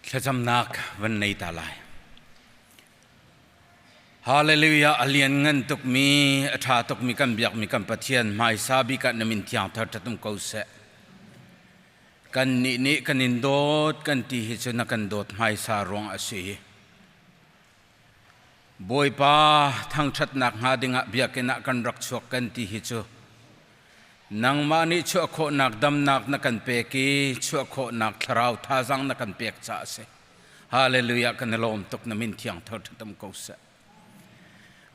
Thlacamnak van nei ta lai. Hallelujah a lian ngan tukmi a ṭha tukmi kan biakmi kan Pathian hmaisa bik ah na min thiang thar ṭhatum ko seh. Kan nih nih kan in dawt kan ti hi cu na kan dawt hmaisa ruang a si. Bawipa thangṭhatnak hnga dingah biakinn ah kan rak chuak kan ti hi cu nangmah nih chuah khawhnak damnak na kan pek i chuah khawhnak thlarau thazaang na kan pek caah a si. Hallelujah kan i lawm tuk na min thiang thar ṭhatam ko seh.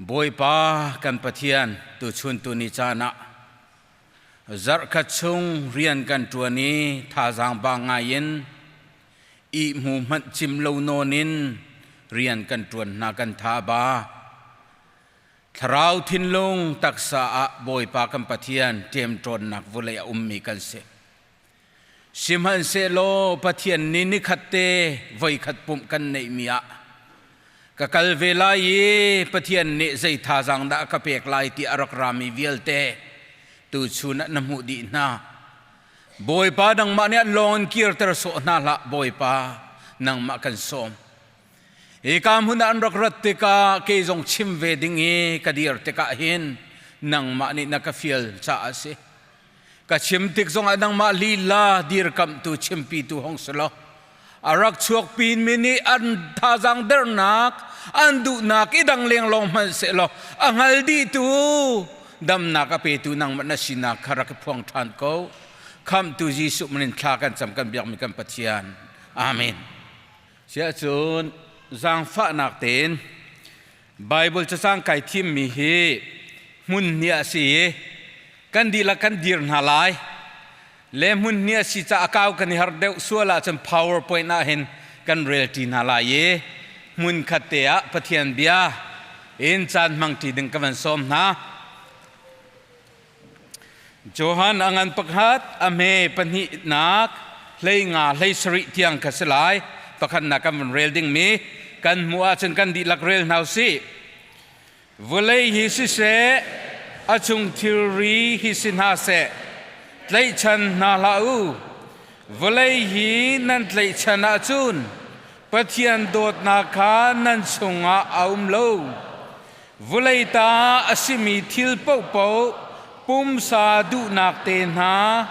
Bawipa kan Pathian tuchun tu ni caan ah zarhkhat chung rian kan ṭuan i thazaang ba ngai in ihmu hmanh cim lo nawn in rian kan ṭuan hna kan tha ba. Thlarau thinlung taksa ah Bawipa kan Pathian ṭemṭawnnak vulei a ummi kan si. Sihmanhsehlaw Pathian nih nikhat te voikhat pumh kan neihmi ah ka kal ve lai i Pathian nih zei thazaang dah a ka pek lai ti a rak rami vialte tuchun ah na hmuh dih hna. Bawipa nangmah nih an lawng in kirter sawh hna hlah Bawipa nangmah kan sawm. Hika hmun ah an rak rat tikah kei zong chim ve ding i ka dir tikah hin nangmah nih na ka fial caah a si. Ka chim tik zongah nangmah lila dirkamhtu chimpitu hong si law a rak chuak pinmi nih an thazaang dernak an duhnak i dang lenglawng hmanh sehlaw a hngal dihtu damnak a petu nangmah na sinak kha rak i phuang ṭhan ko. Khamhtu Jesuh min in thla kan cam kan biakmi kan Pathian. Amen. Siahcun zaangfahnak tein Bible cacang kai thimmi hi hmun hnih a si i kan dihlak kan dir hna lai. Le hmun hnih a si caah a kau kan i har deuh sual ahcun PowerPoint ah hin kan rel ṭi hna lai i hmun khat te ah Pathian bia in caan hmang ṭi ding ka van sawm hna. Johan a ngan pakhat, a hme pahnihnak, 15 17 tiang kha si lai. Pakhatnak kan van rel dingmi kan hmuh ahcun kan dihlak rel hna usih. Vawlei hi siseh, a chung thilri hi si hna seh, tlaihchan hna hlah u. Vawlei hi nan tlaihchan ahcun Pathian dawtnak kha nan chungah a um lo. Vawlei ta a simi thil paohpaoh pumsa duhnak te hna,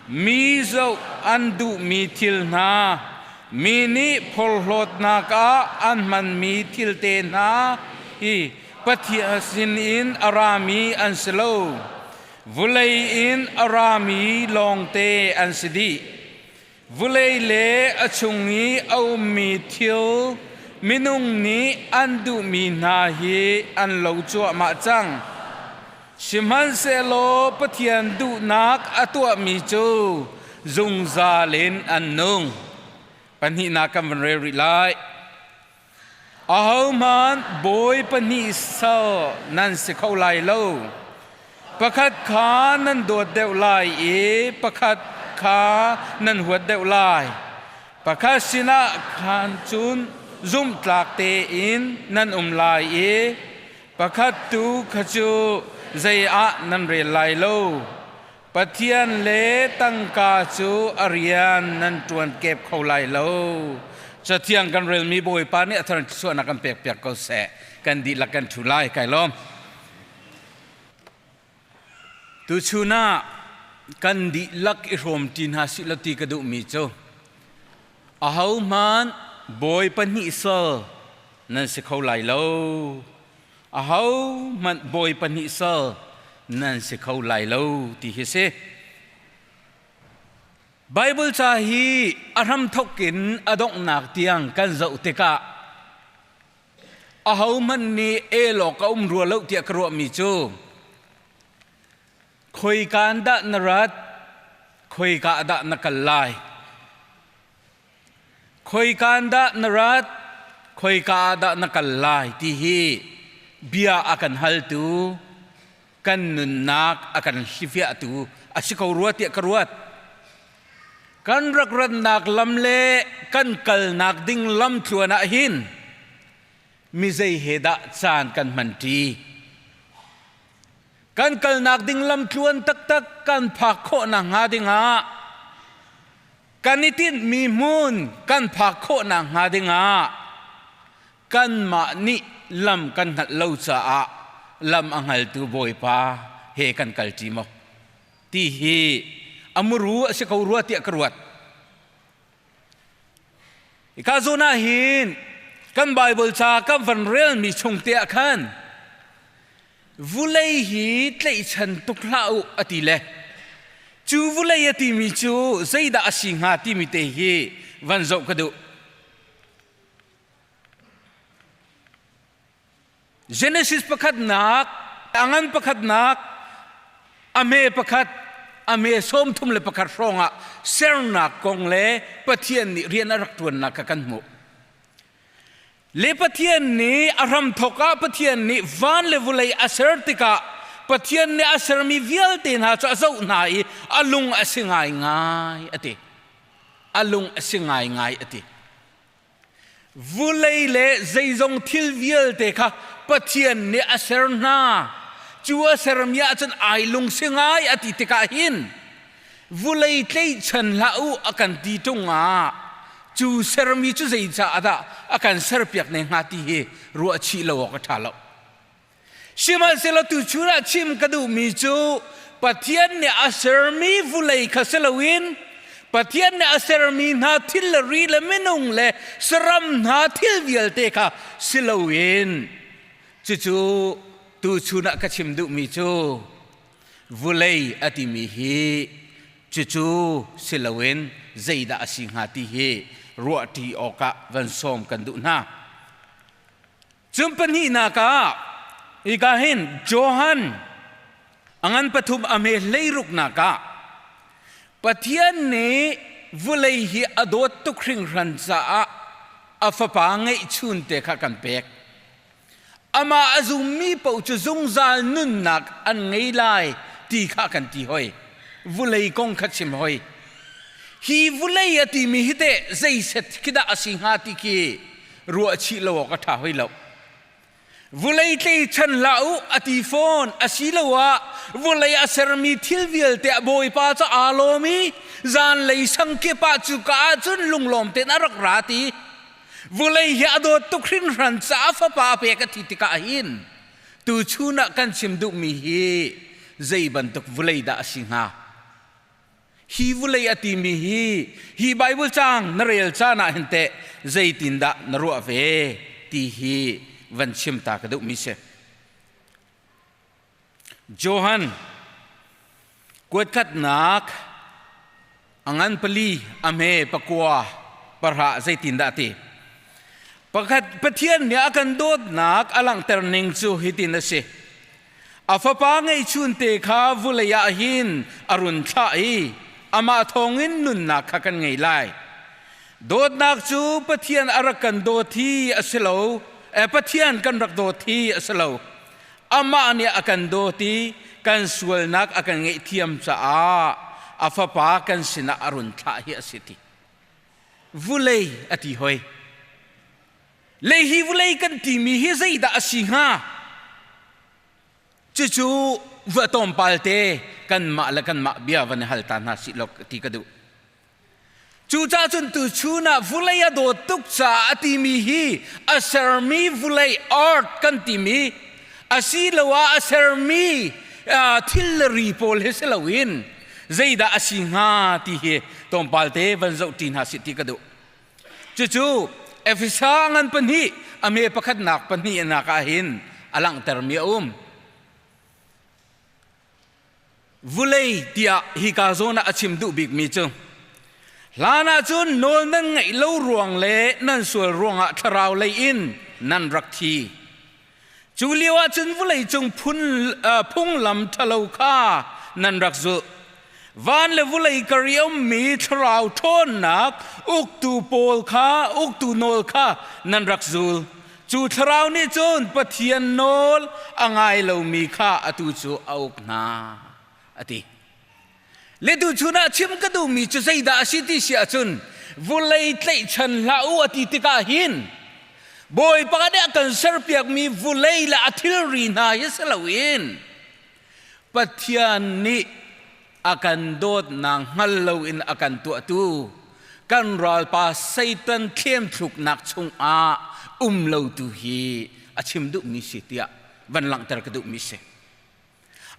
mi zoh an duhmi thil hna, mi nih phorhlawtnak ah an hmanmi thil te hna hi Pathian sinin a rami an si lo. Vawlei in a rami lawngte an si dih. Vulei le a chung i a ummi thil minung nih an duhmi hna hi an lo cuahmah cang. Sihmanhsehlaw Pathian duhnak a tuahmi cu zungzal in an nung. Pahnihnak kan van rel rih lai. Ahohmanh bawi pahnih sal nan si kho lai lo. Pakhat kha nan dawt deuh lai i pakhat kha nan huat deuh lai. Pakhat sinah khan cun zumhtlak tein nan um lai i pakhat tu kha cu zei ah nan rel lai lo. Pathian le tangka cu a rian nan ṭuan kep kho lai lo. Cathiang kan relmi Bawipa nih a thar thluachuahnak kan pekpiak ko seh. Kan dihlak kan ṭhu lai. Kai lawm. Tuchun ah kan dihlak i hrawmṭi hna sih law ti ka duhmi cu ahohmanh bawi pahnih sal nan si kho lai lo. Ahohmanh bawi pahnih sal nan si kho lai lo ti hi si. Bible ca hi a hramthok in a donghnak tiang kan zoh tikah ahohmanh nih el awk a um rua lo tiah ka ruahmi cu khoika dah na rat khoika dah na kal lai Khoika in dah na rat? Khoika ah dah na kal lai? ti hi bia a kan haltu, kan nunnak a kan hlifiahtu a si ko rua tiah ka ruat. Kan rak rannak lam le kan kalnak ding lam tluan ah hin mi zei he dah caan kan hmanṭi? Kan kalnak ding lam tluan taktak kan phak khawh nakhnga dingah. Kan i tinhmi hmun kan phak khawhnak hnga dingah kanmah nih lam kan hngalh lo caah lam a hngaltu Bawipa he kan kalṭi maw ti hi a muru a si ko rua tiah ka ruat. Hika zawn ah hin kan Baibal ca kan van relmi chung te ah khan vulei hi tlaihchan tuk hlah u a ti le cu vulei a timi cu zeidah a si hnga timi te hi van zoh ka duh. Genesis pakhatnak, a ngan pakhatnak, a me pakhat, a me 31 hrawngah sernak kong le Pathian nih rian a rak ṭuannak kha kan hmuh. Le Pathian nih a hramthawk ah Pathian nih van le vulei a ser tikah Pathian nih a sermi vialte hna cu a zoh hna i a lung a si ngaingai a ti. A lung a si ngaingai a ti. Vulei le zeizong thil vialte kha Pathian nih a ser hna. Cu a sermi ahcun ai lungsi ngai a ti tikah hin vulei tleichan hlah u a kan ti ṭung ah cu sermi cu zeicah dah a kan serpiak ne hnga ti hi ruah chih lo awk a ṭha lo. Sihmanhsehlaw tuchun ah chim ka duhmi cu Pathian nih a sermi vulei kha si loin Pathian nih a sermi hna thil le ri le minung le saram hna thil vialte kha si loin cucu tuchun ah ka chim duhmi cu vulei a timi hi cucu si loin zeidah a si hnga ti hi ruahṭi awkah van sawm kan duh hna. Cun pahnihnak ah hika hin Johan a ngan pathum a hme hleiruknak ah Pathian nih vulei hi a dawt tuk hringhran caah a fapa ngeihchun te kha kan pek. Amah a zummi paoh cu zungzal nunnak an ngei lai ti kha kan ti hoi. Vulei kong kha chim hoi. Hi vulei a timi hi teh zeiset khi dah a si hnga ti khi ruahchih lo awk a ṭha hoi lo. Vulei tleichan hlah u a ti fawn asiloah vulei a sermi thil vialte a bawipa cu aa lawm i zanlei sang kip ah cuka ah cun lunglawm tein a rak ra ti. Vulei hi a dawt tuk hringhran caah fapa a pek a thi tikah hin tuchun ah kan chim duhmi hi zei bantuk vulei dah a si hnga? Hi vulei a timi hi hi Bible caang na rel caan ah hin teh zeitindah na ruah ve ti hi van chim ta ka duhmi si. Johan kuatkhatnak a ngan pali a hme pakua parha zeitindah ti pakhat Pathian nih a kan dawtnak a langhter ning cu hitin a si A fapa ngeihchunte kha vulei ah hin a run thlah i amah thawngin nunnak kha kan ngei lai. Dawtnak cu Pathian a rak kan dawt hi a si lo, eh, Pathian kan rak dawt hi a si lo. Amah nih a kan dawt i kan sualnak a kan ngaihthiam caah a fapa kan sinah a run thlah hi a si ti. Vulei a ti hoi. Le hi vawlei kan timi hi zeidah a si hnga? Cucu va tlawmpal te kanmah le kanmah bia van i hal ta hna sih law ti ka duh. Cucaah cun tuchun ah vulei a dawt tuk caah a timi hi a sermi vulei art kan timi asiloah a sermi thil le ri pawl hi si loin zeidah a si hnga ti hi tlawmpal te van zoh ṭi hna sih ti ka duh. Cucu Efesa ngan pahnih a me pakhatnak pahnihnak ah hin a langhtermi a um. Vulei tiah hika zawn ah a chim duh bikmi cu hlan ah cun nawl nan ngaih lo ruang le nan sual ruangah thlarau lei in nan rak thi. Cu lio ah cun vawleicung phun, phunglam ṭhalo kha nan rak zulh. Van le vawlei kar i a ummi thlarau ṭhawnnak uktu pawl kha, uktu nawl kha nan rak zul. Cu thlarau nih cun Pathian nawl a ngai lomi kha atu cu a uk hna, a ti. Le tuchun ah chim ka duhmi cu zeidah a si ti si ahcun vulei tlaihchan hlah u a ti tikah hin Bawipa nih a kan serpiakmi vulei le a thilri hna hi si loin Pathian nih a kan dawtnak hngal loin a kan tuahtu. kan ralpa Satan thlemthluknak chungah um lo tu hi a chim duhmi si tiah van langhter ka duhmi si.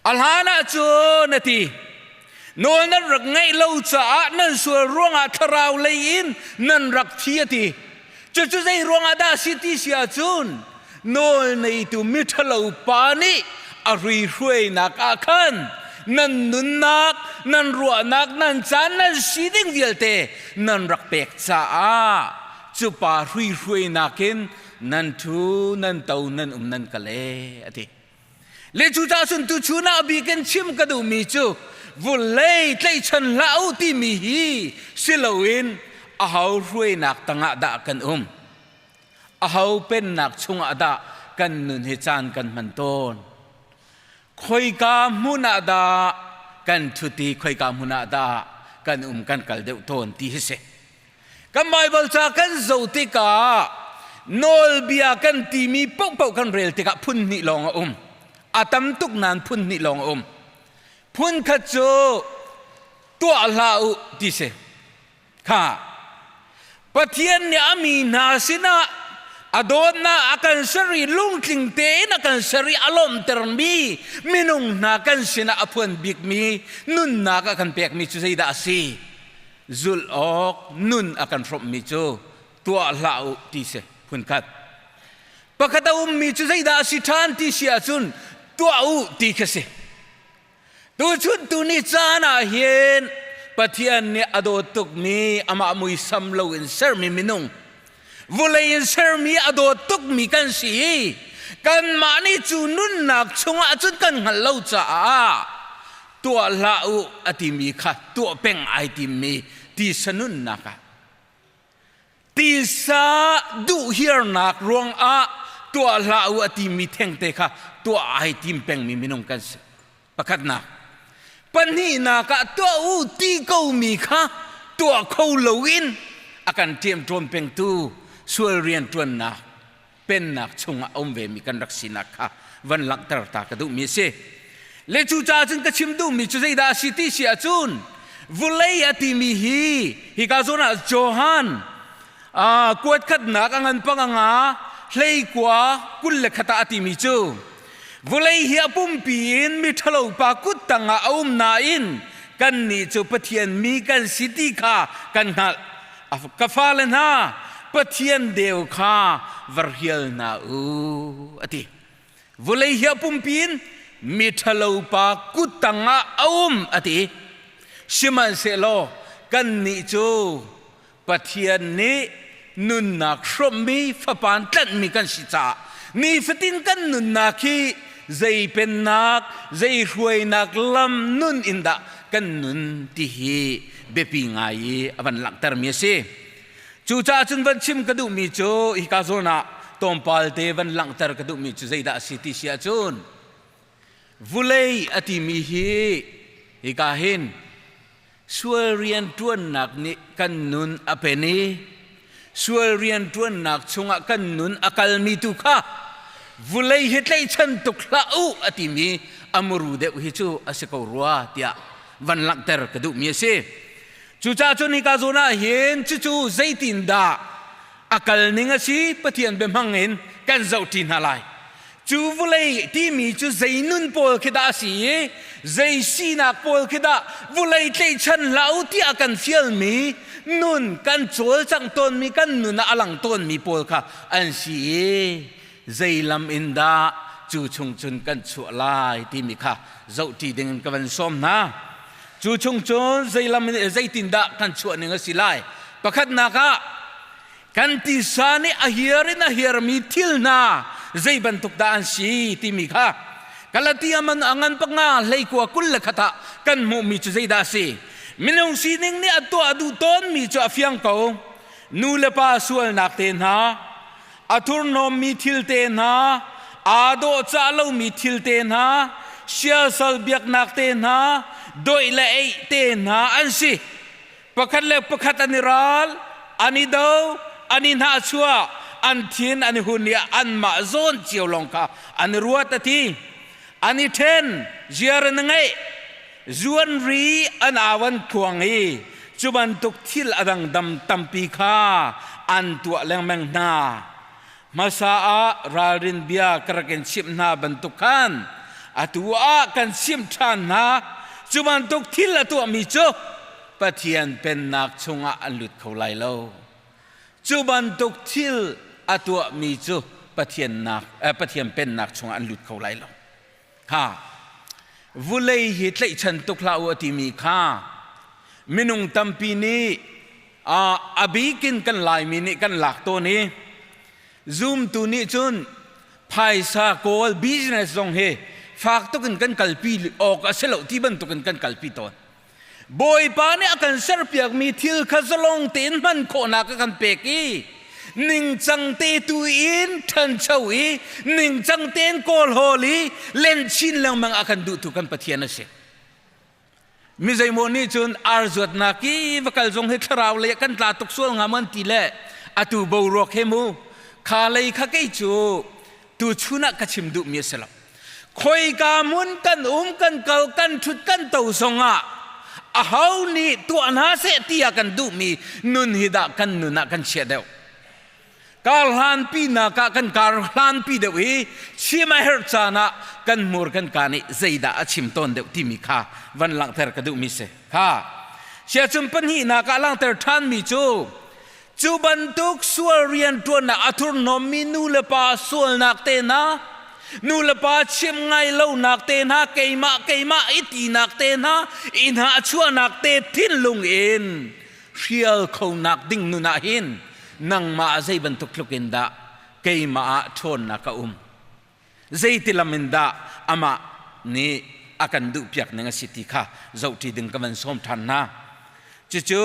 A hlan ah cun a ti, nawl nan rak ngaih lo caah nan sual ruangah thlarau lei in nan rak thi a ti. Cucu zei ruangah dah si ti si ahcun nawl neitu miṭhalo pa nih a hruihruainak ah khan nan nunnak, nan ruahnak, nan caan, nan si ding vialte nan rak pek caah cu pa hruihruainak in nan ṭhu, nan to, nan um, nan kal e a ti. Le cucaah cun tuchun ah a bik in chim ka duhmi cu vulei tlaihchan hlah u timi hi si loin aho hruainak tangah dah kan um? Aho pennak chungah dah kan nun hi caan kan hman tawn? Khoika hmun ah dah kan ṭhut i khoika hmun ah dah kan um kan kal deuh tawn ti hi si. Kan Baibal ca kan zoh tikah nawlbia kan timi paohpaoh kan rel tikah phun hnih lawng a um. A tam tuk nain phun hnih lawng a um. Phun khat cu tuah hlah u ti si. Kha Pathian nih a mi hna sinah a dawtnak a kan ser i lungtling tein a kan ser i a lawmhtermi minung hna kan sinah a phuan bikmi nunnak a kan pekmi cu zeidah a si? Zulh awk nun a kan hrawmhmi cu tuah hlah u ti si phunkhat. Pakhat a ummi cu zeidah a si ṭhan ti si ahcun tuah u ti khi si. Tuchun tuni caan ah hin Pathian nih a dawt tukmi amah muisam loin sermi minung vulei in sermi a dawt tukmi kan si i kanmah nih cu nunnak chungah cun kan hngalh lo caah tuah hlah u a timi kha tuah peng ai timmi tisa nunnak ah tisa duhhiarnak ruangah tuah hlah u a timi thengte kha tuah ai tim pengmi minung kan si. Pakhatnak. Pahnihnak ah tuah u ti komi kha tuah kho loin a kan ṭemṭawn pengtu sual rianṭuannak pennak chungah a um vemi kan rak sinak kha van langhter ta ka duhmi a si. Le cucaah cun ka chim duhmi cu zeidah a si ti si ahcun vulei a timi hi hika zawn ah Johan kuat khatnak a ngan pang a nga hleikua 21 ah a timi cu vulei hi a pumpi in mi ṭhalo pa kut tangah a um nain kannih cu Pathian mi kan si ti kha kan hngalh. Ka fale hna, Pathian deu kha va rial hna u, a ti. Vulei hi a pumpi in mi ṭhalo pa kut tangah a um, a ti. Sihmanhsehlaw kannih cu Pathian nih nunnak hrawmmi fapaan tlanhmi kan si caah nifatin kan nunnak hi zei pennak, zei hruainak lam nun in dah kan nun ti hi biapi ngai i a van langhtermi a si. Cucaah cun van chim ka duhmi cu hika zawn ah tlawmpal te van langhter ka duhmi cu zeidah a si ti si ahcun vulei a timi hi hika hin sual rianṭuannak nih kan nun a pen i sual rianṭuannak chungah kan nun a kalmi tu kha vulei hi tlaihchan tuk hlah u a timi a muru deuh hi cu a si ko rua tiah van langhter ka duhmi a si. Cucaah cun hika zawn ah hin cucu zeitindah a kal ning a si Pathian biahmang in kan zohṭi hna lai. Cu vulei timi cu zei nun pawl khi dah a si i zei sinak pawl khi dah vulei tlaihchan hlah u tiah kan fialmi nun kan cawlcangh tawnmi kan nun ah a lang tawnmi pawl kha an si i zei lam in dah cu chung cun kan chuah lai timi kha zohṭi ding in ka van sawm hna. Cu chung cun zei lam in zeitindah kan chuah ning a si lai. Pakhatnak ah kan tisa nih a hiar in a hiarmi thil hna zei bantuk dah an si timi kha Galatia man a ngan panga hleikua 21 ah kan hmuhmi cu zeidah a si? Minung sining nih a tuah duh tawnmi cu a fiang ko. Nu le pa sualnak te hna, a thurhnawmmi thil te hna, aa dawhcah lomi thil te hna, siasal biaknak te hna, doih le eih te hna an si. Pakhat le pakhat an i ral, an i do, an i hnahchuah, an thin an i hun i anmah zawn cio lawng kha an i ruat a ti. An i ṭhen, ziar an i ngeih, zuan ri an au an khuang i Cu bantuk thil a dangdam tampi kha an tuah lengmang hna. Hmasa ah ralrin bia ka rak in chimh hna bantuk khan atu ah kan chimh ṭhan hna. Cu bantuk thil a tuahmi cu Pathian Pennak chungah an lut kho lai lo. Cu bantuk thil a tuahmi cu Pathian, Pathian Pennak chungah an lut kho lai lo. Kha vulei hi tlaihchan tuk hlah u a timi kha minung tampi nih a bikin kan Laimi nih kan lak tawn i zumtu nih cun phaisa kawl business zong hi fak tuk in kan kalpi awk a si lo ti bantuk in kan kalpi tawn. Bawipa nih a kan serpiakmi thil kha zalong tein hman khawhnak a kan pek i ningcang te tu in ṭhancho i ningcang tein kawlhawl i len chin lengmang a kan duhtu kan Pathian a si. Mi zeimaw nih cun ar zuatnak i va kal zong hi thlarau lei ah kan tla tuk sual hnga maw an ti le atu boruak he mu kha lei kha kei cu tuchun ah ka chim duhmi a si lo. Khoika hmun kan um kan kal kan ṭhut kan to zongah aho nih tuah hna seh ti ah kan duhmi nun hi dah kan nun ah kan chiah deuh. Kar hlanpi nak ah kan kar hlanpi deuh i chim a herh caan ah kan hmur kan ka nih zeidah a chim tawn deuh timi kha van langhter ka duhmi si. Kha siacun pahnihnak ah langhter ṭhanmi cu Cu bantuk sual rianṭuannak a thurhnawmmi nu le pa sualnak te hna, nu le pa chim ngai lonak te hna, keimah keimah i tinak te hna, inn ah chuahnak te thinlung in hrial khonak ding nun ah hin nangmah zei bantuk tluk in dah keimah ah ṭhawnnak a um. Zeiti lam in dah amah nih a kan duhpiak ning a si ti kha zohṭi ding ka van sawm ṭhan hna. Cucu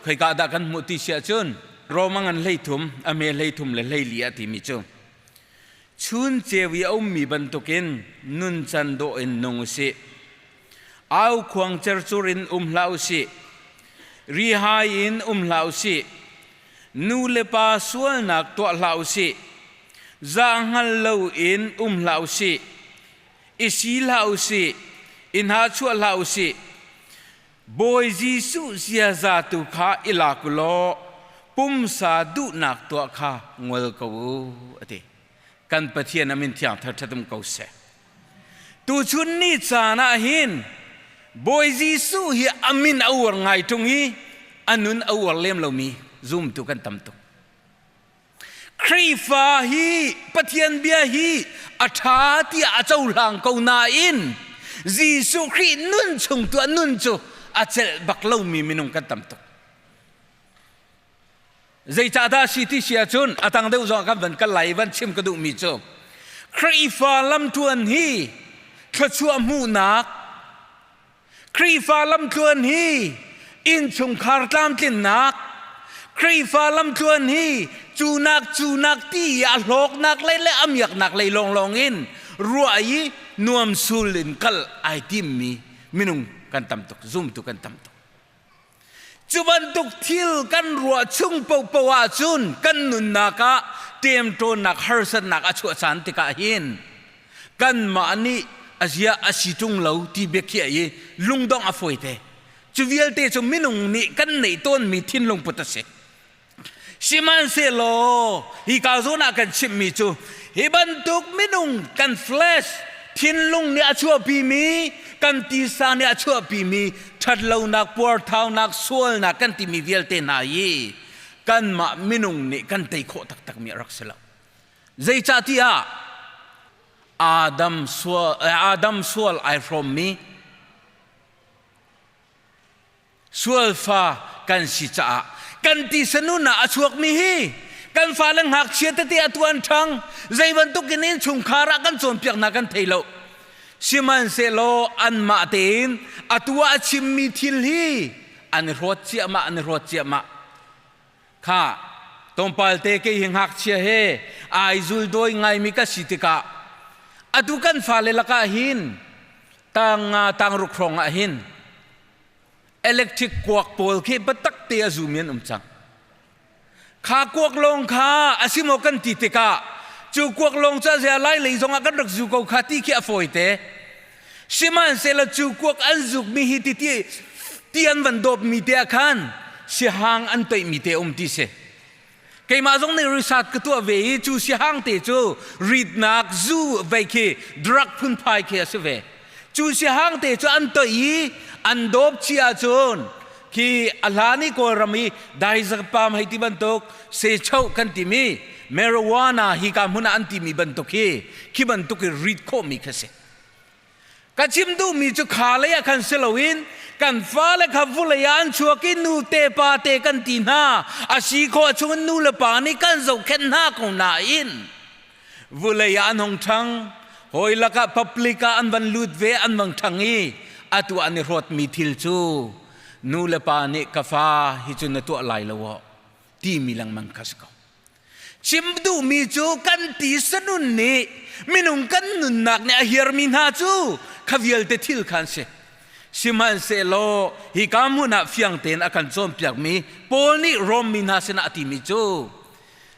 khoika dah kan hmuh ti si ahcun Roma ngan 13 a me 13 le 14 a timi cu chun ceu i a ummi bantukin nuncan dawh in nung u sih. Au khuang cercur in um hlah u sih. Rihai in um hlah u sih. Nu le pa sualnak tuah hlah u sih. Zah hngal loin um hlah u sih. I si hlah u sih. I hna chuah hlah u sih. Bawi Jesuh ziaza tu kha i lak u law pumsa duhnak tuah kha ngol ko u a ti. Kan Pathian a min thiang thar ṭhat um ko seh. Tuchun ni caan ah hin Bawi Jesuh hi a min a uar ngai ṭung i a nun a uar lem lomi zumtu kan tam tuk. Khrihfa hi Pathian bia hi a ṭha tiah a cohlang ko nain Jesuh Khrih nun chung tu a nun cu a celh bak lomi minung kan tam tuk. Zeicahdah si ti si ahcun a tang deuh zong ah kan van kal lai i van chim ka duhmi cu Khrihfa lamṭuan hi thluachuah hmuhnak Khrihfa lamtluan hi innchungkhar tlamtlinnak Khrihfa lamtluan hi cunak cunak ti i a hlawknak lei le a miaknak lei lawnglawng in ruah i nuamsul in kal ai timmi minung kan tam tuk zumtu kan tam tuk. Cu bantuk thil kan ruah chung paohpaoh ahcun kan nunnak ah ṭemṭawnnak harsatnak a chuah caan tikah hin kanmah nih a zia a si ṭung lo ti biakhiah i lungdongh a fawite. Cu vialte cu minung nih kan neih tawnmi thinlung put a si. Sihmanhsehlaw hika zawn ah kan chimmi cu hi bantuk minung kan flesh thinlung nih a chuahpimi kan tisa nih a chuahpimi ṭhatlonak puarthaunak sualnak kan timi vialte hna hi kanmah minung nih kan tei khawh taktakmi a rak si lo. Zeicahtiah Adam sual, Adam sual ai hrawmmi Sualfa kan si caah kan tisa nun ah a chuakmi hi kan fale ngakchia tete a tuan ṭhang zei bantuk in innchungkhar ah kan cawnpiaknak kan thei lo. Sihmanhsehlaw anmah tein atu ah a chimmi thil hi an i hrawt ciahmah an i hrawt ciahmah. Kha tlawmpal te kei hi ngakchia he ai zuldawi ngaimi ka si tikah atu kan fale lakah hin tang nga tang ruk hrawng ah hin electric kuak pawl khi biatak te a zumi an um cang. Kha kuak lawng kha a si maw kan ti tikah cu kuak lawng cu a zia lai lei zongah kan rak zu ko kha ti khi a fawi te. Sihmanhsehlaw cu kuak an zukmi hi ti ti Ti an van dawpmi te ah khan siahang an toihmi te um ti si. Keimah zong nih research ka tuah ve i cu siahang te cu ritnak zu vei khi drug phunphai khi a si ve. Cu siahang te cu an toih i an dawp chih ahcun khi a hlan i Kawlram i diazepam hei ti bantuk sechoh kan timi marijuana hi ka hmun ah an timi bantuk hi khi bantuk i rit khawhmi khi a si. Ka chim duhmi cu kha lei ah khan si loin kan fale kha vulei ah an chuak i nu te pa te kan ti hna. A si khawh chungin nu le pa nih kan zohkhenh hna ko nain vulei ah an hung ṭhang. Hawi lakah public ah an van lut ve an vang ṭhang i atu an i hrawtmi thil cu nu le pa nih ka fa hi cu na tuah lai lo aw timi lengmang kha si ko. Chim duhmi cu kan tisa nun nih minung kan nunnak nih a hiarmi hna cu kha vialte thil kha an si. Sihmanhsehlaw hika hmun ah fiang tein a kan cawnpiakmi Paul nih Rom mi hna sinah a timi cu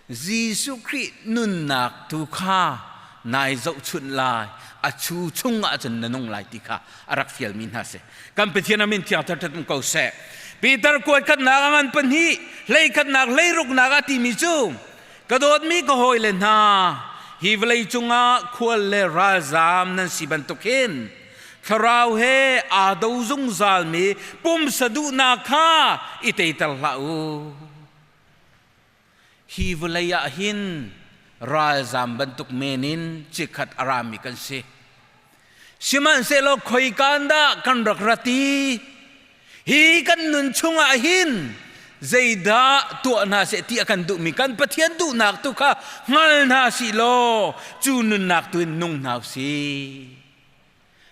Jesuh Khrih nunnak tu kha nai zohchunh lai, a chu chung ah cun na nung lai ti kha a rak fialmi hna si. Kan Pathian a min thiang ṭhat um ko seh. Peter kuat khatnak a ngan pahnih, hlei khatnak hlei ruknak a timi cu ka dawtmi ka hawile hna hi vawlei cungah khual le ralzaam nan si bantuk hin thlarau he aa do zungzalmi pumsa duhnak kha i teiter hlah u. Hi vawlei ah hin ralzam bantuk men in chikkhat a rami kan si. Sihmanhsehlaw khoikaan dah kan rak rat i hi kan nun chungah hin zeidah tuah hna seh ti a kan duhmi kan Pathian duhnak tu kha hngal hna sih law cu nunnak tu in nung hna u sih.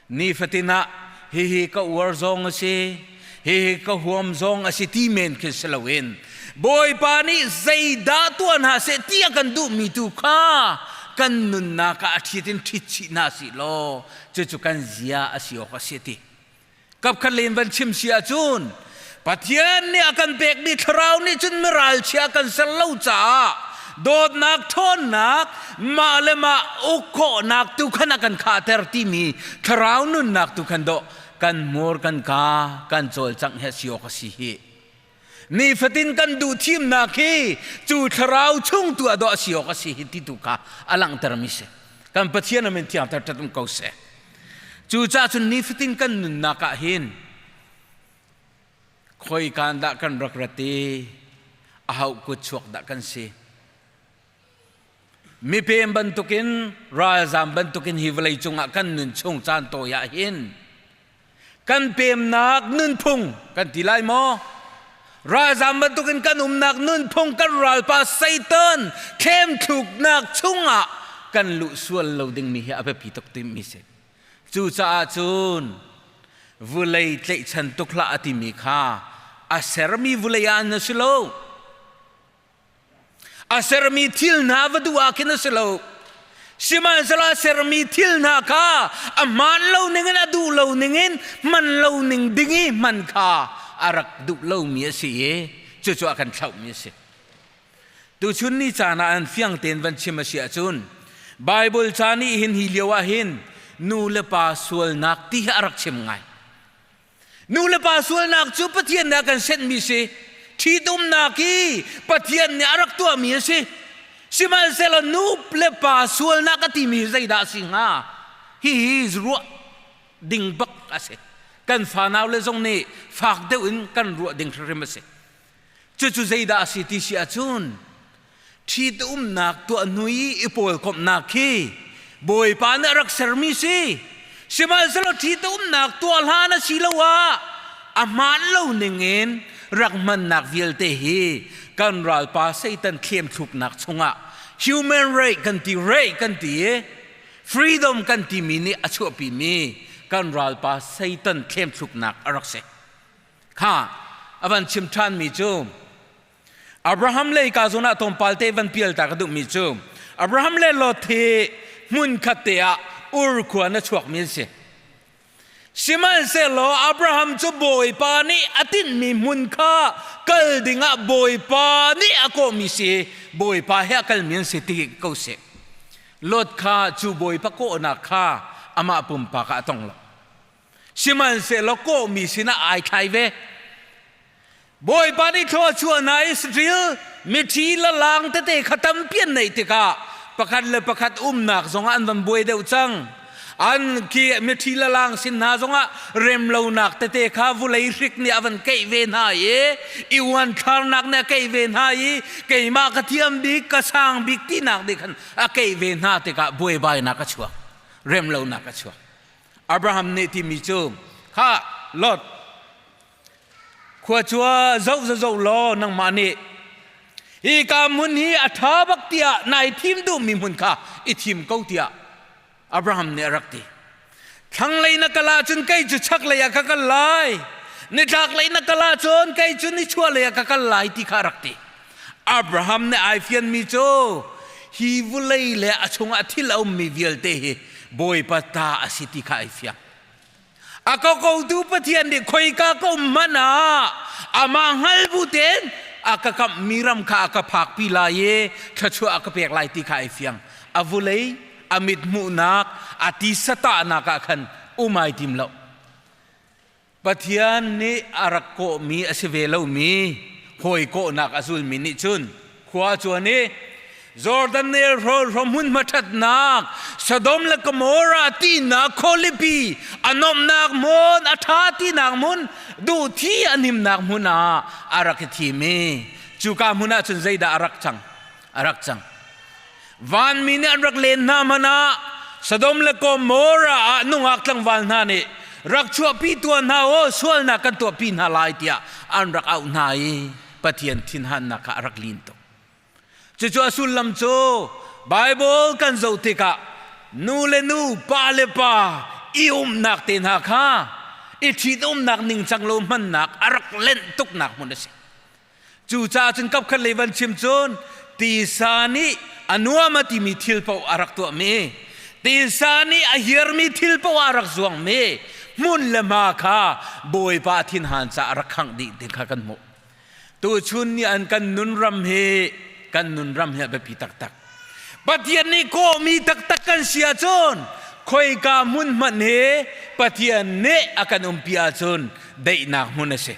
Nifatin ah hihi ka uar zong a si, hihi ka huam zong a si ti men khi si loin Bawipa nih zeidah tuah hna seh ti a kan duhmi tu kha kan nunnak ah a ṭhit in ṭhit chih hna sih law cucu kan zia a si awk a si ti. Kapkhat len van chim si ahcun Pathian nih a kan pekmi thlarau nih cun miralchia kan ser lo caah dawtnak ṭhawnnak mah le mah uk khawhnak tu khan a kan khahter timi thlarau nunnak tu khan dawh kan hmur kan ka kan cawlcangh hi a si awk a si hi. Nifatin kan duh thimnak hi cu thlarau chung tu ah dawh a si awk a si hi ti tu kha a langhtermi si. Kan Pathian a min thiangter ṭhat um ko seh. Cucaah cun nifatin kan nunnak ah hin khoikaan dah kan rak rat i a hauh kut chuak dah kan si. Mipem bantukin ralzam bantukin hi vawlei cungah kan nun chung caan tawi ah hin kan pemnak nunphung kan ti lai maw? Ralzam bantukin kan umnak nunphung kan ralpa Satan thlemthluknak chungah kan luh sual lo dingmi hi a biapi tuk timi si. Cucaah cun vulei tlaihchan tuk hlah a timi kha a sermi vulei ah na si lo. A sermi thil hna va duh ah khin a si lo. Sihmanhsehlaw a sermi thil hna kha a hmaan lo ningin a duh lo ningin hman lo ning ding i hman kha a rak duh lomi a si i cucu a kan thlauhmi a si. Tuchun ni caan ah an fiang tein van chim a si ahcun Bible ca nih hin hi lio ah hin nu le pa sualnak ti hi a rak chim ngai. Nu le pa sualnak cu Pathian nih a kan senhmi si. Ṭhitumnak hi Pathian nih a rak tuahmi a si. Sihmanhsehlaw nu le pa sualnak a timi hi zeidah a si hnga? Hihi ruah ding bak a si. Kan fanau le zong nih fak deuh in kan ruah ding hrimhrim a si. Cucu zeidah a si ti si ahcun ṭhitumnak tuah hnu i i pawlkomhnak khi Bawipa nih a rak sermi si. Sihmanhsehlaw ṭhitumnak tuah hlan a si lo ah a hmaan lo ningin rak hmannak vialte hi kan ralpa Satan thlemthluknak chungah human right kan ti right kan ti i freedom kan timi nih a chuahpimi kan ralpa Satan thlemthluknak a rak si. Kha a van chim ṭhanmi cu Abraham le hika zawn ah tlawmpal te van pial ta ka duhmi cu Abraham le Lot hi hmunkhat te ah Ur khua na chuakmi an si. Sihmanhsehlaw Abraham cu Bawipa nih a tinhmi hmun kha kal dingah Bawipa nih a kawhmi si Bawipa he a kalmi an si ti ko seh. Lot kha cu Bawipa kawhnak kha amah pumpak ah a tong lo. Sihmanhsehlaw kawhmi sinah ai thlai ve. Bawipa nih thluachuah hna Israel miṭhi lalang tete kha tampi an neih tikah pakhat le pakhat umnak zongah an van buai deuh cang. An khi miṭhi lalang sin hna zongah remlonak tete kha vulei hrik nih a van keih ve hna i i uanthlarnak nih a keih ve hna i keimah ka thiam bik ka sang bik tinak nih khan a keih ve hna tikah buaibainak a chuak remlonak a chuak. Abraham nih timi cu kha Lot Khua cu zoh zoh law nangmah nih hi ka hmun hi a ṭha bak tiah nai thim duhmi hmun kha i thim ko tiah Abraham nih a rak ti. Thlanglei na kal ahcun kei cu chaklei ah ka kal lai. Nitlaklei na kal ahcun kei cu nichuahlei ah ka kal lai ti kha a rak ti. Abraham nih ai fianmi cu hi vulei le a chungah thil a ummi vialte hi Bawipa ta a si ti kha ai fiang. A ka kotu Pathian nih khoika ka um hmanh ah amah hngal bu tein a ka kamhmi ram kha a ka phakpi lai i thluachuah a ka pek lai ti kha ai fiang. A vulei, a mit hmuhnak, a tisa tahnak ah khan um ai tim lo. Pathian nih a rak kawhmi a si ve lomi hawi kawhnak a zulmi nih cun Khua cuan i Jordan nelrawn hmunhma ṭhatnak Sodom le Gomorrah tinak khualipi a nuamhnak hmun a ṭha tinak hmun duhthi a himnak hmun ah a rak i thim i cuka hmun ah cun zeidah a rak cang a rak cang vanmi nih an rak len hna hmanh ah Sodom le Gomorrah ah nungak tlangval hna nih rak chuahpi tuah hna aw sualnak kan tuahpi hna lai tiah an rak auh hna i Pathian thinhannak kha a rak lin tuk. Cucu a sullam cu Bible kan zoh tikah nu le nu, pa le pa i umnak te hna kha i ṭhitumnak ningcang lo hmannak a rak lenh tuknak hmun a si. Cucaah cun kapkhat lei van chim cun tisa nih a nuam a timi thil paoh a rak tuahmi, tisa nih a hiarmi thil paoh a rak zuangmi hmun le hma kha Bawipa thinhan caah a rak khangh dih ti kha kan hmuh. Tuchun ni an kan nun ram hi kan nun ram hi a biapi taktak. Pathian nih kawhmi taktak kan si ahcun khoika hmun hmanh hi Pathian nih a kan umpi ahcun daihnak hmun a si.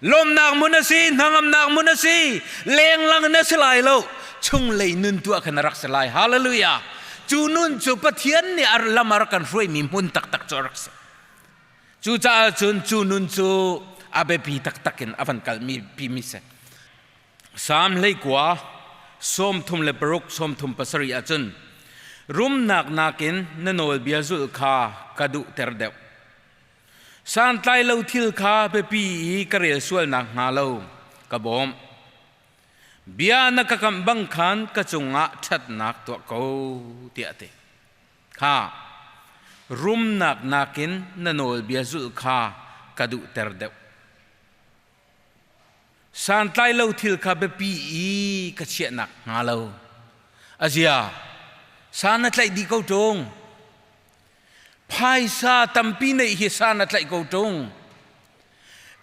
Lawmnak hmun a si, hnangamnak hmun a si, lenglang na si lai lo, chunglei nun tu ah khan a rak si lai. Hallelujah. Cu nun cu Pathian nih a lam a rak kan hruaimi hmun taktak cu a rak si. Cucaah cun cu nun cu a biapi taktak in a van kalmi pimi si. Salm 19 36 37 ahcun rumnak nakin na nawlbia zulh kha ka duhter deuh. Santlai lo thil kha biapi i ka rel sual nakhnga lo ka bawmh. Bia na ka kamh bang khan ka cungah ṭhatnak tuah ko tiah a ti. Kha rumnak nakin na nawlbia zulh kha ka duhter deuh. Santlai lo thil kha biapi i ka chiahnak hnga lo. Azia, san na tlaih dih ko ṭung. Phaisa tampi neih hi san na tlaih ko ṭung.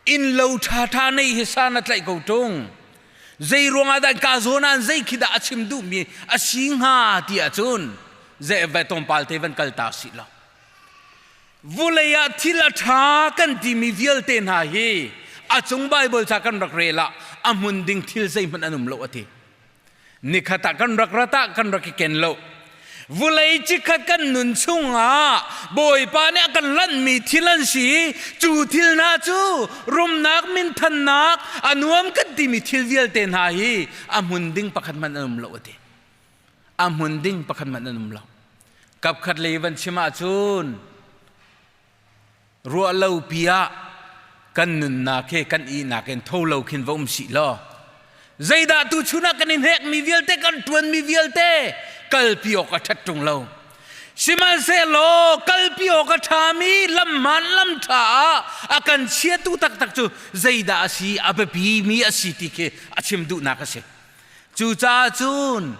Innlo ṭhaṭha neih hi san na tlaih ko ṭung. Zei ruangah dah ka zawn ah zei khi dah a chim duhmi a si hnga ti ahcun zei vai tlawmpal te van kal ta sih law. Vulei ah thil a ṭha kan timi vialte hna hi a cung Baibal ca kan rak rel ah a hmun ding thil zeihmanh an um lo a ti. Nikhat ah kan rak rat ah kan rak i ken lo. Vulei cikhat kan nun chungah Bawipa nih a kan lanhmi thil an si. Cu thil hna cu rumnak, minthannak, a nuam kan timi thil vialte hna hi a hmun ding pakhat hmanh an um lo a ti. A hmun ding pakhat hmanh an um lo. Kapkhat lei van chim ahcun ruah lo pi ah kan nunnak he kan ihnak in tho lo khin va um sih law zeidah tu chun ah kan i hnekmi vialte kan ṭuanmi vialte kalpi awk a ṭhat ṭung lo sihmanhsehlaw kalpi awk a ṭhami lamhmaan lamṭha ah a kan chiatu taktak cu zeidah a si a biapimi a si ti khi a chim duhnak a si. Cucaah cun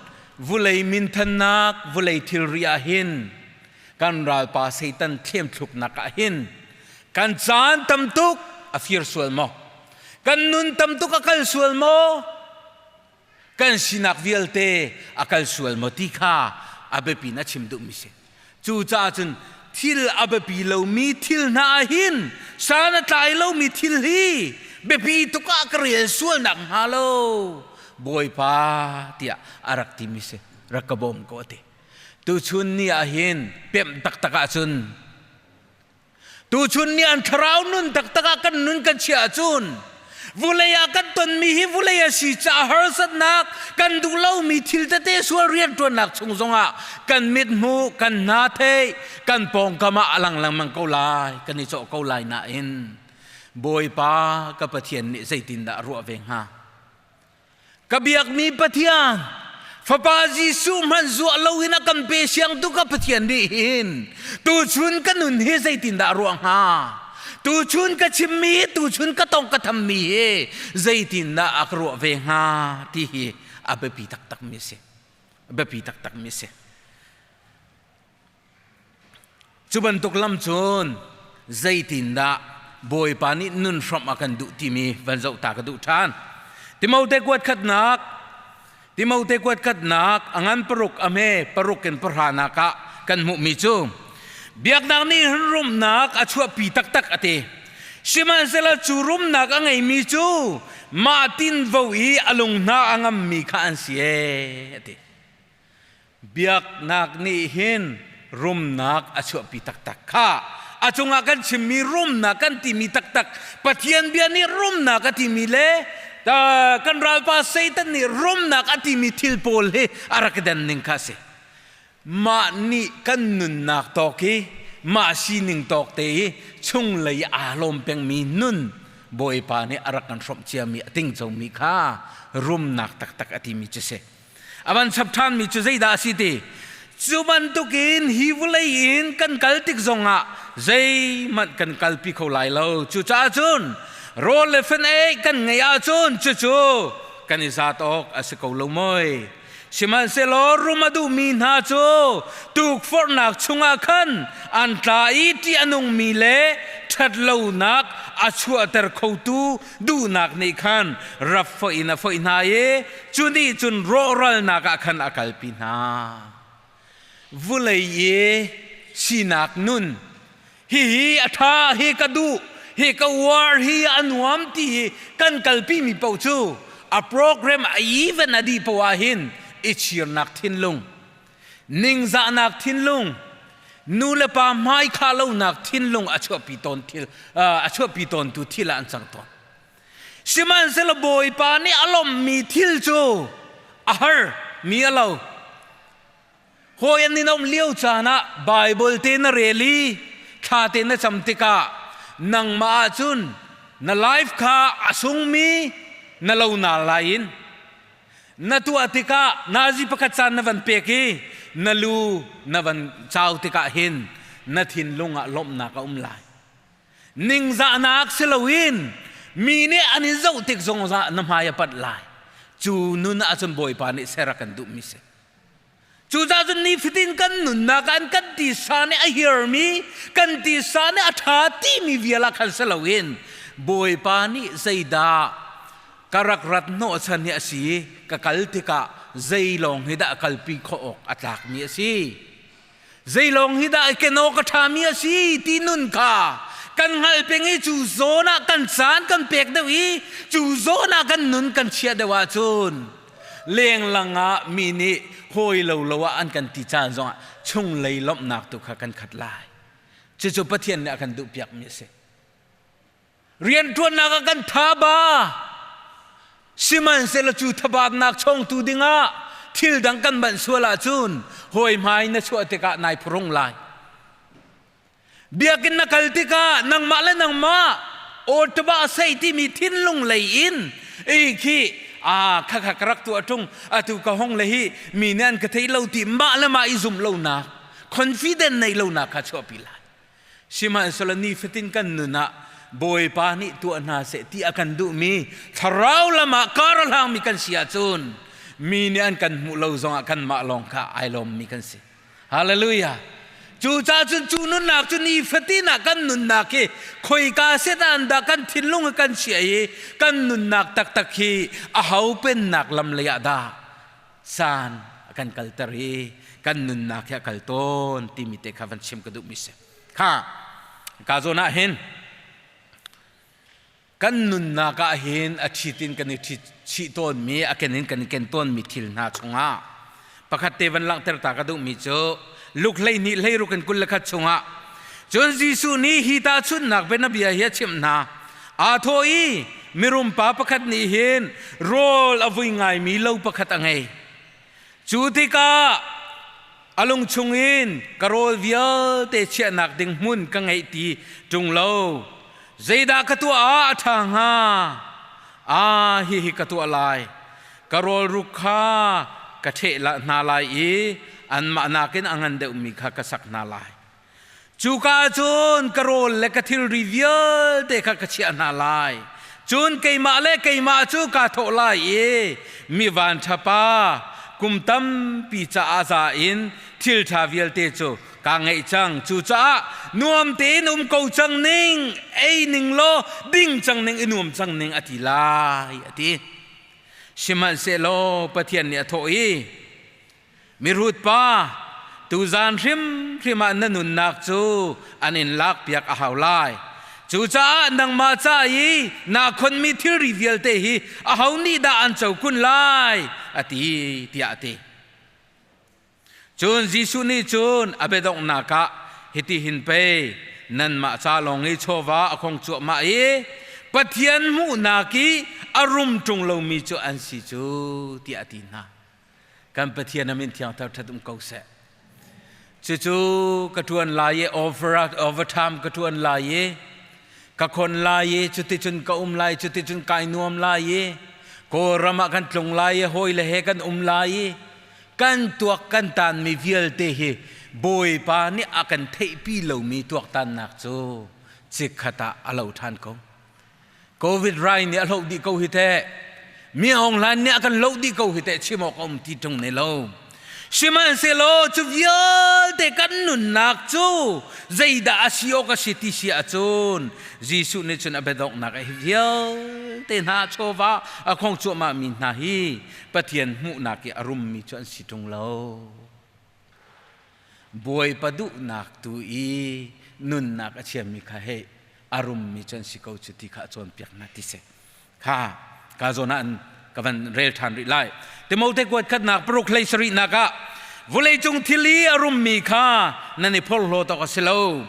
vulei minthannak vulei thilri ah hin kan ralpa Satan thlemthluknak ah hin kan caan tam tuk a fir sual maw? Kan nun tam tuk a kal sual maw? Kan sinak vialte a kal sual maw ti kha a biapi in a chim duhmi si. Cucaah cun Thil a biapi lomi thil hna ah hin san a tlai lomi thil hi biapi tuk ah ka rel sual nak hnga lo Bawipa tiah a rak timi si. Rak ka bawm ko a ti. Tuchun ni ah hin pemh taktak ahcun tuchun ni an thlarau nun taktak ah kan nun kan chiah ahcun vulei ah kan tonmi hi vulei a si caah harsatnak kan duh lomi thil tete sual rianṭuannak chung zongah kan mit hmuh kan hna theih kan pawngkam ah a lang lengmang ko lai kan i cawh ko lai nain Bawipa ka Pathian nih zeitindah a ruah ve hnga? Ka biakmi Pathian, Fapa Jesuh hmanh zuah loin a kan pe siang tu ka Pathian nih hin tuchun ka nun hi zeitindah a ruah hnga? Tuchun ka chimmi hi, tuchun ka tong ka thammi hi zeitindah a ka ruah ve hnga ti hi a biapi taktakmi a si. A biapi taktakmi a si. Cu bantuk lam cun zeitindah Bawipa nih nun hrawmh a kan duh timi van zoh ta ka duh ṭhan. Timote kuat khatnak Timote kuat khatnak a ngan paruk a hme paruk in pahranak ah kan hmuhmi cu biaknak nih hin rumnak a chuahpi taktak a ti. Sihmanhsehlaw cu rumnak a ngeimi cu mah tinvo i a lung hna a ngammi kha an si ee a ti. Biaknak nih hin rumnak a chuahpi taktak kha a cungah kan chimmi rumnak kan timi taktak Pathian bia nih rumnak a timi le kan ralpa Satan nih rumnak a timi thil pawl hi a rak den ning kha a si. Mah nih kan nunnak tawk hi mah sining tawk te hi chunglei aa lawm pengmi nun Bawipa nih a rak kan hrawmh ciami a tingcomi kha rumnak taktak a timi cu si. A van chap ṭhanmi cu zeidah a si ti? Cu bantukin hi vawlei in kan kal tik zongah zeihmanh kan kalpi kho lai lo. Cucaah cun rawl le fenh kan ngeih ahcun cucu kan i zat awk a si ko lo moi. Sihmanhsehlaw rum a duhmi hna cu tukforhnak chungah khan an tla i ṭih a nungmi le ṭhatlonak a chuahter khotu duhnak nih khan rap foih in a foih hna i cu nih cun rawhralnak ah khan a kalpi hna. Vulei i sinak nun hihi a ṭha hi ka duh hi ka uar hi a nuam ti hi kan kalpimi paoh cu a program a event a dih paoh ah hin i chirnak thinlung ningzahnak thinlung nu le pa hmai khah lonak thinlung a chuahpi tawn thil a chuahpi tawntu thil ah an cang tawn. Sihmanhsehlaw Bawipa nih a lawmhmi thil cu a har mi a lo. Hawi an in um lio caan ah Baibal te na rel i thla te na cam tikah nangmah ahcun na life kha a sungmi na lo na lai in na tuah tikah nazi pakhat caan na van pek i na lu na van cau tikah hin na thinlung ah lawmhnak a um lai. Ningzahnak si loin mi nih an in zoh tik zongah na hmai a panh lai. Cu nun ahcun Bawipa nih ser a kan duhmi si. Cucaah cun nifatin kan nunnak ah kan tisa nih a hiarmi, kan tisa nih a ṭha timi vial ah khan si loin Bawipa nih zeidah ka rak rat hnawhchan hi a si, ka kal tikah zei lawng hi dah kalpi khawh awk a tlakmi a si. Zeilawng hi dah ken awk a ṭhami a si ti nun kha kan hngalh peng i cu zawn ah kan caan kan pek deuh i cu zawn ah kan nun kan chiah deuh ahcun lenglang ah mi nih hawi lo lo ah an kan ti caan zongah chunglei lawmhnak tu kha kan khat lai. Cucu Pathian nih a kan duhpiakmi a si. Rianṭuannak ah kan thaba. Sihmanhsehlaw cu thabatnak chawngtu dingah thil dang kan manh sual ahcun hawi hmai na chuah tikah nai phurung lai. Biakinn na kal tikah nangmah le nangmah awtaba a sei timi thinlung lei in i khi a kha kha ka rak tuah ṭung atu ka hong le hi mi nih an ka thei lo ti mah le mah i zum lonak confident neih lonak kha chuahpi lai. Sihmanhsehlaw nifatin kan nun ah Bawipa nih tuah hna seh ti a kan duhmi thlarau lam ah kar a hlangmi kan si ahcun mi nih an kan hmuh lo zongah kanmah lawng kha ai lawmmi kan si. Hallelujah. Cucaah cun cu nunnak cu nifatin ah kan nunnak hi khoika setan dah kan thinlung ah kan chiah i kan nunnak taktak hi a ho pennak lam lei ah dah? Caan a kan kalter i kan nunnak hi a kal tawn timi te kha van chim ka duhmi si. Kha ka zawn ah hin kan nunnak ah hin a ṭhit in kan i ṭhit chih tawnmi a ken in kan i ken tawnmi thil hna chungah pakhat te van langhter ta ka duhmi cu Luke 12 16 in 21 chungah cun Jesuh nih hi tahchunhnak bianabia hi a chimh hna. Aa thawh i mirum pa pakhat nih hin rawl a vui ngaimi lo pakhat a ngei. Cu tikah a lung chungin ka rawl vialte chiahnak ding hmun ka ngeih ti ṭung lo. Zeidah ka tuah ah a ṭha hnga? Ah, hihi ka tuah lai. Ka rawlruk kha ka ṭheh hna lai i anmah nakin a ngan deuhmi kha ka sak hna lai. Cuka ah cun ka rawl le ka thilri vialte kha ka chiah hna lai. Cun keimah le keimah cu kaa thawh lai i mi vanṭha pa kum tampi caah za in thil ṭha vialte cu kaa ngeih cang. Cucaah nuam tein um ko cang ning, ei ning law ding cang ning, i nuam cang ning a ti lai, a ti. Sihmanhsehlaw Pathian nih a thawh i, Mirut pa, tuzan hrimhrim ah na nunnak cu an in lakpiak a hau lai. Cucaah nangmah ca i naa khonmi thilri vialte hi aho nih dah an co kun lai, a ti, tiah a ti. Cun Jesuh nih cun a biadonghnak ah hitihin pei nanmah ca lawng i chawva a khong cuahmah i Pathian hmuhnak i a rum ṭung lomi cu an si cu, tiah a ti hna. Kan Pathian a min thiang thangṭhat um ko seh. Cucu ka ṭuan lai i overtime ka ṭuan lai i ka khon lai i cuticun ka um lai, cuticun kai nuam lai i Kawlram ah kan tlung lai i hawile he kan um lai i kan tuak kan tanmi vialte hi Bawipa nih a kan theihpi lomi tuaktannak cu chikkhat ah a lo ṭhan ko. Covid rai nih a hloh dih ko hi teh. Mi Aung Hlaing nih a kan loh dih ko hi teh chim awk a um ti ṭung ne lo. Sihmanhsehlaw cu vialte kan nunnak cu zeidah a si awk a si ti si ahcun Jesuh nih cun a biadonghnak ah hi vialte hna chawva a khong cuahmah mi hna hi Pathian hmuhnak i a rummi cu an si ṭung lo. Bawipa duhnak tu i nunnak a chiami kha hei a rummi cu an si ko cu ti kha a cawnpiak hna ti si. Kha ka zawn ah an ka van rel ṭhan rih lai. Timote kuat khatnak paruk hlei sarihnak ah vawleicung thil i a rummi kha nan i phorhlawt awk a si lo.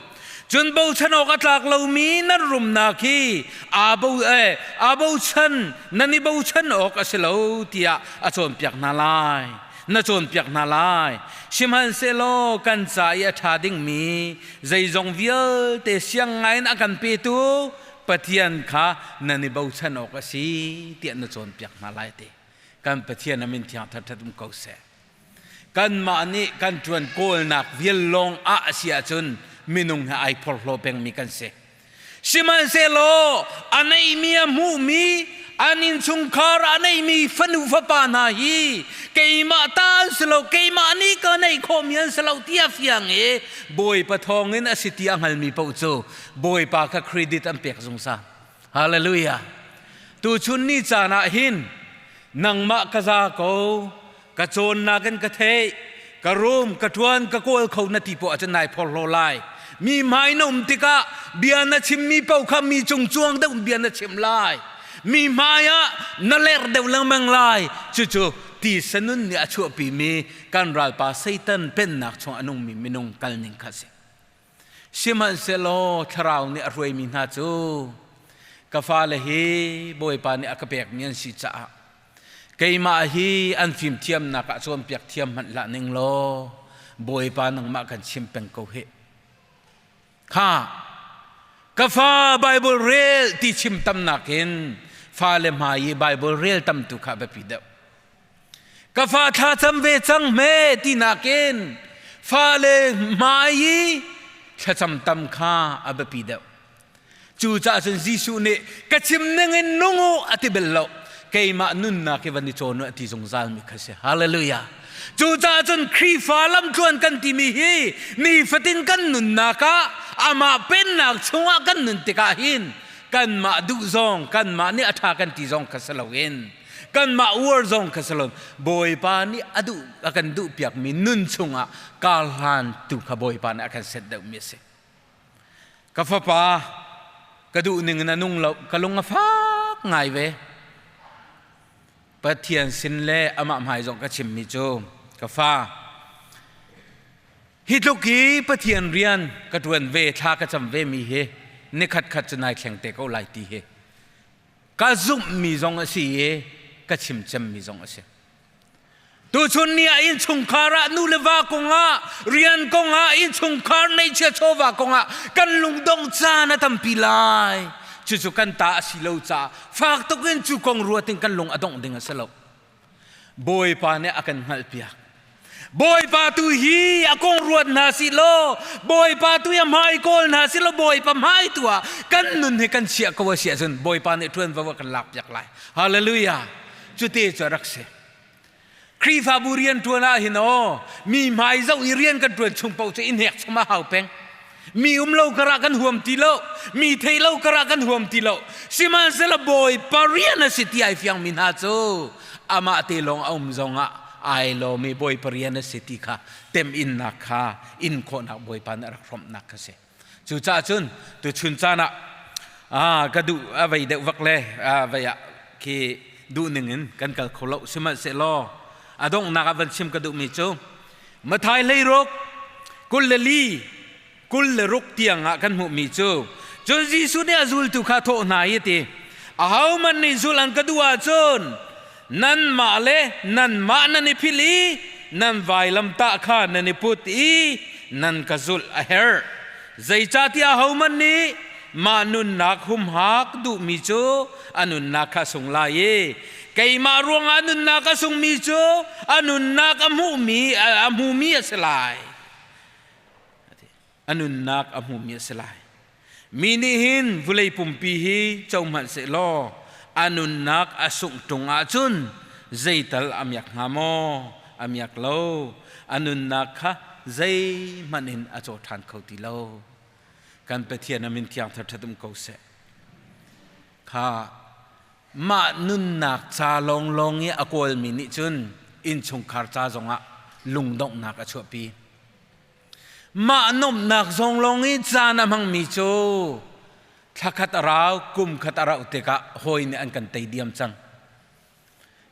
Cun bochan awk a tlak lomi nan rumnak hi aa bo aa bochan nan i bochan awk a si lo tiah a cawnpiak hna lai. Na cawnpiak hna lai. Sihmanhsehlaw kan ca i a ṭha dingmi zeizong vialte siang ngaiin a kan petu Pathian kha nan i bochan awk a si tiah na cawnpiak hna lai ti. Kan Pathian a min thiang ṭhat um ko seh. Kanmah nih kan ṭuan kawlnak vial lawng ah a si ahcun minung he ai phorhlaw pengmi kan si. Sihmanhsehlaw a neihmi a hmuhmi an innchungkhar a neihmi fanu fapa hna hi keimah ta an si lo, keimah nih ka neih khawhmi an si lo ti a fiang i Bawipa thawngin a si ti a hngalmi paoh cu Bawipa kha credit an pek zungzal. Hallelujah. Tuchun ni caan ah hin nangmah ka za ko, ka cawnnak in ka theih, ka rum, ka ṭuan, ka kawl kho na ti poah ahcun nai phorhlaw lai. Mi hmai na um tikah bia na chimmi paoh kha mi cung cuang deuh bia na chim lai. Mi hmai ah na lerh deuh lengmang lai. Cucu tisa nun nih a chuahpimi kan ralpa Satan pennak chung a nungmi minung kalning kha a si. Sihmanhsehlaw thlarau nih a hruaimi hna cu ka fale hi Bawipa nih a ka pekmi an si caah keimah hi an fimthiamnak ah cawnpiak thiam hmanh hlah ning law Bawipa nangmah kan chim peng ko hih. Kha ka fa Bible rel ti chim tamnak in fale hmai i Bible rel tam tu kha biapi deuh. Ka fa thlacam ve cang hme ti nakin fale hmai i thlacam tam kha a biapi deuh. Cucaah cun Jesuh nih ka chim ningin nung u a ti bal lo. Keimah nunnak hi van i cawn u a ti zungzal mi kha si. Hallelujah. Cucaah cun Khrihfa lamtluan kan timi hi nifatin kan nunnak ah amah pennak chungah kan nun tikah hin kanmah duh zong kanmah nih a ṭha kan ti zong kha si loin. Kanmah uar zong kha si lo. Bawipa nih a duh a kan duhpiakmi nun chungah karhlan tu kha Bawipa nih a kan set deuhmi a si. Ka fapa, ka duh ning in a nung lo, ka lung a fak ngai ve. Pathian sin le amah hmai zong ka chimmi cu ka fa, hi tluk hi Pathian rian ka ṭuan ve, thla ka cam ve mi hi nikhat khat cu nai thleng te ko lai ti hi ka zumhmi zong a si i ka chim cemmi zong a si. Tuchun ni ah innchungkhar ah nu le va kongah rian kongah innchungkhar neihchia chawva kongah kan lungdong caan a tampi lai. Cucu kan ta a si lo caah fak tuk in cu kong ruat in kan lung a dongh ding a si lo. Bawipa nih a kan hngalhpiak. Bawipa tu hi a kong ruat hna si law Bawipa tu hi a hmai kawl hna si law Bawipa hmai tu ah kan nun hi kan chiah ko a si ahcun Bawipa nih ṭuanvo a kan lakpiak lai. Hallelujah. Cute cu a rak si. Khrihfabu rian ṭuan ah hin aw mi hmai zoh i rian kan ṭuan chung paoh cu i hnek chom a hau peng. Mi um lo karah kan huam ti lo, mi thei lo karah kan huam ti lo. Sihmanhsehlaw Bawipa rian a si ti ai fiang mi hna cu amah te lawng a um zongah ai lawm i Bawipa rian a si ti kha teminnak kha in khawhnak Bawipa nih a rak hrawmhnak kha si. Cucaah cun tuchun caan ah ka duh a vei deuh vak le vei ah khi duh ning in kan kal kho lo. Sihmanhsehlaw a donghnak ah van chim ka duhmi cu Mathai 16 24 26 tiang ah kan hmuhmi cu cun Jesuh nih a zultu kha thawh hna i a ti ahohmanh nih zulh an ka duh ahcun nanmah le nanmah nan i philh i nan vailamtah kha nan i put i nan ka zulh a herh. Zeicahtiah ahohmanh nih mah nunnak humhak duhmi cu a nunnak kha a sung lai i keimah ruangah nunnak a sungmi cu a nunnak a hmuhmi a hmumi a si lai. A nunnak a hmumi a si lai. Mi nih hin vulei pumpi hi co hmanh sehlaw a nunnak a sungh ṭung ahcun zeital a miak hnga maw? A miak lo. A nunnak kha zeihmanh in a caw ṭhan kho ti lo. Kan Pathian a min thiang thar um ko seh. Kha mah nunnak ca lawnglawng i a kawlmi nih cun innchungkhar ca zongah lungdonghnak a chuahpi. Mah nuamhnak zong lawng i caan a hmangmi cu thlakhat a rau, kum khat a rauh tikah hawi nih an kan tei diam cang.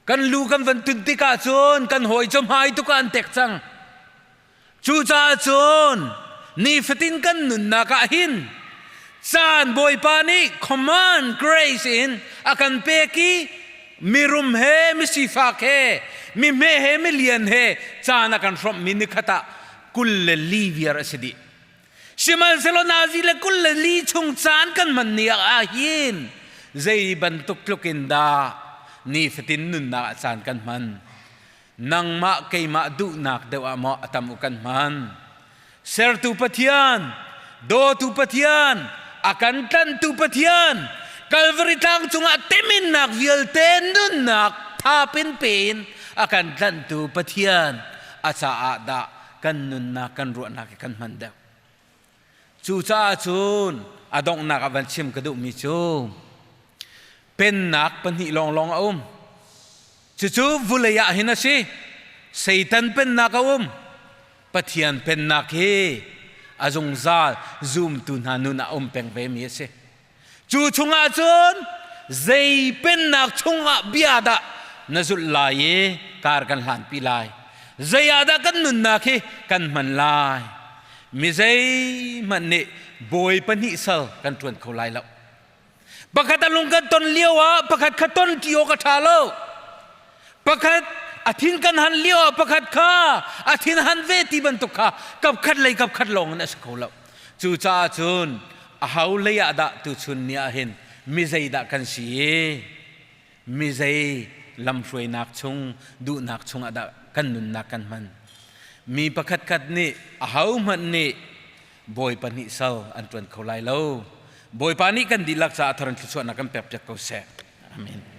Kan lu kan van tun tikah cun kan hawi cu hmai tuk ah an tek cang. Cucaah cun nifatin kan nunnak ah hin caan Bawipa nih command grace in a kan pek i mirum he misifak he mihme he milian he caan a kan hrawmhmi nikhat ah 24 viar a si dih. Sihmanhsehlaw nazi le 24 chung caan kan hman ni ah hin zei bantuk tluk in dah nifatin nunnak ah caan kan hman. Nangmah keimah duhnak deuh ah maw a tam u kan hman. Sertu Pathian, dawtu Pathian, a kan tlanhtu Pathian, Kalvari tlang cungah teminnak vialte nunnak thapin pe in a kan tlanhtu Pathian a caah dah kan nunnak kan ruahnak hi kan hman deuh. Cucaah cun a donghnak ah van chim ka duhmi cu pennak pahnih lawnglawng a um. Cucu vulei ah hin a si. Satan pennak a um. Pathian pennak hi a zungzal zumtu hna nun ah um peng ve mi a si. Cu chungah cun zei pennak chungah bia dah na zulh lai i kar kan hlanpi lai. Zei ah dah kan nunnak hi kan hman lai. Mi zeihmanh nih bawi pahnih sal kan ṭuan kho lai lo. Pakhat a lung kan ton lio ah pakhat kha ton ṭi awk a ṭha lo. Pakhat a thin kan han lio ah pakhat kha a thin han ve ti bantuk kha kapkhat lei kapkhat lawng in a si kho lo. Cucaah cun a ho lei ah dah tuchun ni ah hin mi zeidah kan si i mi zei lamhruainak chung duhnak chung ah dah kan nunnak kan hman. Mi pakhat khat nih ahohmanh nih bawi pahnih sal an ṭuan kho lai lo. Bawipa nih kan dihlak caah thar in thluachuahnak kan pekpiak ko seh. Amen.